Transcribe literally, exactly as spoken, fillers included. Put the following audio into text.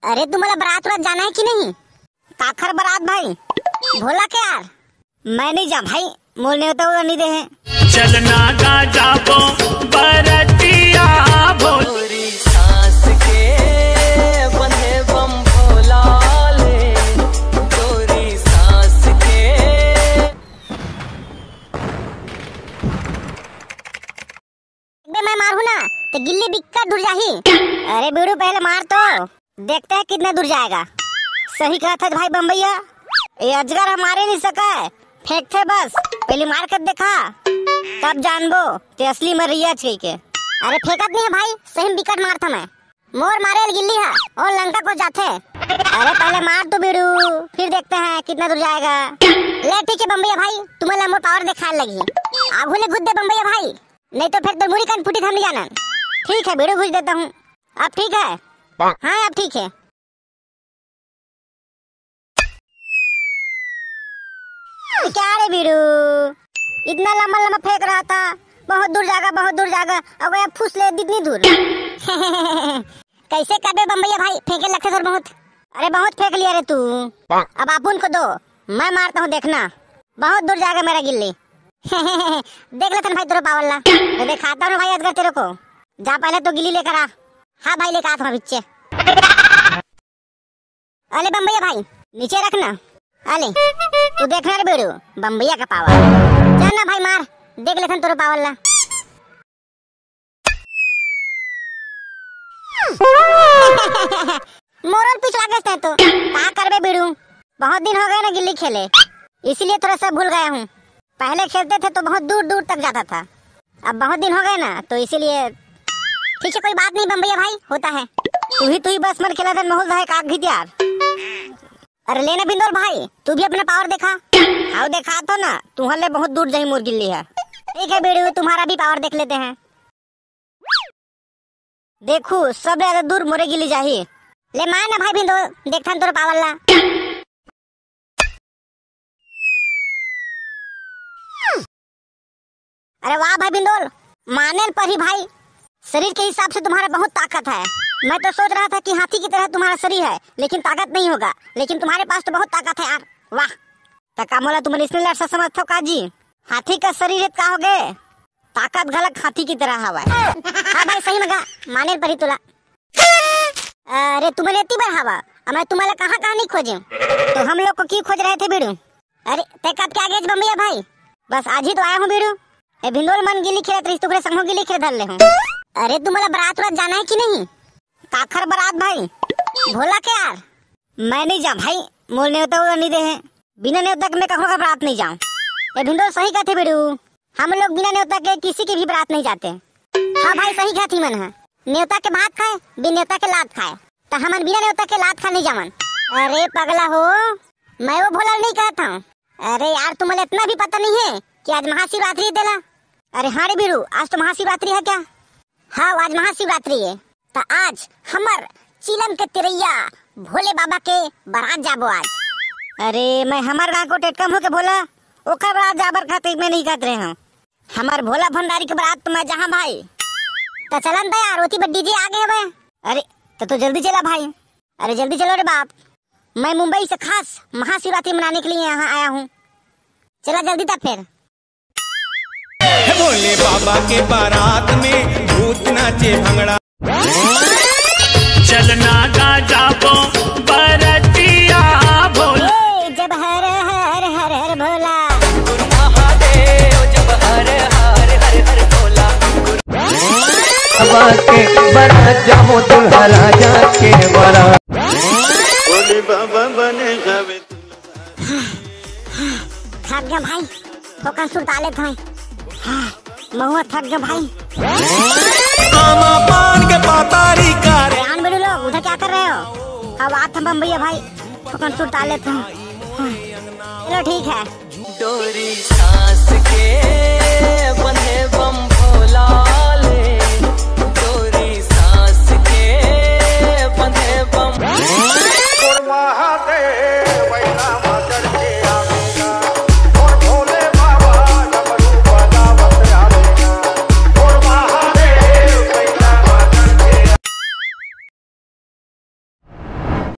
अरे, तुम्हारा बारात उरात जाना है कि नहीं? काखर बारात भाई? भोला के यार? मैं नहीं जा भाई, मोल नेवता उता नहीं दे हैं। चलना गा जाबो बरतिया भोल। तोरी सांस के बंधे बम भोला ले, तोरी सांस के। बे मैं मारू ना, तो गिल्ली बिक्कट धुर जाही। अरे बीड़ू, पहले मार तो, देखते हैं कितना दूर जाएगा। सही कहा था भाई बम्बैया, ये अजगर हमारे नहीं सका है, फेंकथे बस, पहले मार कर देखा, तब जानबो ते असली मरैया छे के। अरे फेंकत नहीं है भाई, सही में बिकट मार था मैं। मोर मारे गिल्ली है और लंका को जाथे। अरे पहले मार तो बीड़ू, फिर देखते हैं कितना दूर जाएगा। ले ठीक है बम्बैया भाई, तुम्हें मोर पावर दिखाने लगी। आगू ले घुस दे बम्बैया भाई, नहीं तो फिर तो मुड़ी कान फूटी, हम नहीं जाना। ठीक है बीड़ू, घुस देता हूँ। अब ठीक है? हाँ, अब ठीक है। अरे क्या रे बीड़ू, इतना लंबा लंबा फेंक रहा था, बहुत दूर जाएगा, बहुत दूर जाएगा, अब गया फुस ले इतनी दूर। कैसे करबे बम्बैया भाई, फेंके लगते सर बहुत। अरे बहुत फेंक लिया रे तू, अब आप उनको दो, मैं मारता हूँ, देखना बहुत दूर जाएगा मेरा गिल्ली। देख लेते हैं भाई तेरे पावर ला, मैं दिखाता हूँ भाई अजगर तेरे को। जा पहले तो गिल्ली लेकर आ। हाँ भाई, लेकर आता हूँ बिच्चे। अले बम्बैया भाई, नीचे रखना। अले, तू देखना रे बीड़ू, बम्बैया का पावर। जाना भाई मार, देख लेथन तोरो पावर ला। मोरल पिछला गेस तै तो, का करबे बीड़ू? बहुत दिन हो गए ना गिल्ली खेले, इसीलिए थोड़ा सा भूल गया हूँ। पहले खेलते थे तो बहुत दूर दूर तक जाता था, अब बहुत दिन हो गए ना, तो इसीलिए। ठीक है, कोई बात नहीं बम्बैया भाई, होता है। तू ही, तू ही बस मन खेला था, माहौल है काग घित यार। अरे लेना बिंदोल भाई, तू भी अपना पावर देखा। हाँ देखा तो ना, तुम्हारे बहुत दूर जाही मोर गिल्ली है। ठीक है बीड़ू, तुम्हारा भी पावर देख लेते हैं। देखू, सब ले ज्यादा दूर मोरे गिल्ली जाही। ले मार ना भाई बिंदोल, देखथन तोर पावर ला। अरे वाह भाई बिंदोल, माने ल परही भाई, शरीर के हिसाब से तुम्हारा बहुत ताकत है। मैं तो सोच रहा था कि हाथी की तरह तुम्हारा शरीर है, लेकिन ताकत नहीं होगा, लेकिन तुम्हारे पास तो बहुत ताकत है यार। वाह। त का मोला तुमन इसने लड़ समझथव का जी? हाथी का शरीर है त का हो गए? ताकत घलक हाथी की तरह हवय। हाँ भाई, सही में गा, माने ल परही तुला। अरे तुमन एती बर हवा, अब मैं तुम्हारा कहाँ कहाँ नहीं खोजे, तो हम लोग को क्यों खोज रहे थे बीड़ू? अरे ते कब क्या गेज बम्बैया भाई? बस आज ही तो आया हूँ बीड़ू। ए भिंदोल मन गिल्ली खेलत रहिस, तुकरे संगो गिल्ली खेले धर ले हूँ। अरे तुम्हारा बारात उरात जाना है कि नहीं? काखर बारात भाई? भोला के यार? मैं नहीं जा भाई, मोल नेवता उता नहीं दे हैं। बिना नेवता के मैं कखरो का बारात नहीं जाऊँ। ए भिंदोल सही कहते बीड़ू, हम लोग बिना नेवता के किसी की भी बारात नहीं जाते। हाँ भाई, सही कहती मन है, नेवता के भात खाए, बिन नेवता के लात खाए, तो हमन बिना नेवता के लात खा नहीं जावन। अरे पगला हो, मैं वो भोला नहीं कहता हूँ। अरे यार, तुम्हें इतना भी पता नहीं है कि आज महाशिवरात्रि है तेला। अरे हाँ रे बीड़ू, आज तो महाशिवरात्रि है क्या? हाँ, आज महाशिवरात्रि है, तो आज हमर चिलम के तिरैया भोले बाबा के बारात जाबो आज। अरे मैं हमर गाँव को टेटकम होके भोला, ओकर बारात जाबर खातिर मैं नहीं कहत रहे हूँ। हमर भोला भंडारी के बारात तो मैं जहाँ भाई। तो चलन त यार, ओती बर डीजे आ गए हवे। अरे तो, तो जल्दी चला भाई। अरे जल्दी चलो रे बाप, मैं मुंबई से खास महाशिवरात्रि मनाने के लिए यहाँ आया हूँ। चला जल्दी था फिर। हे भोले बाबा के बारात में भूत नाचे भंगड़ा। चलना गा जाबो बरतिया भोले। जब हर हर हर हर भोला। बाबा के बारात जाबो दुल्हा राजा के बारात। भोले बाबा बने हवे। थक गया भाई, ओकर सुरता लेत हँव। हाँ, महुआ थक गया भाई। आमा पान के पातारी का रे। अरे आन बेड़ू लोग, उधर क्या कर रहे हो? अब आत हम बम्बैया भाई, ओकर सुरता लेत हँव। हाँ, चलो ठीक है। डोरी सांस के बंधे बम भोला ले, डोरी सांस के बंधे बम।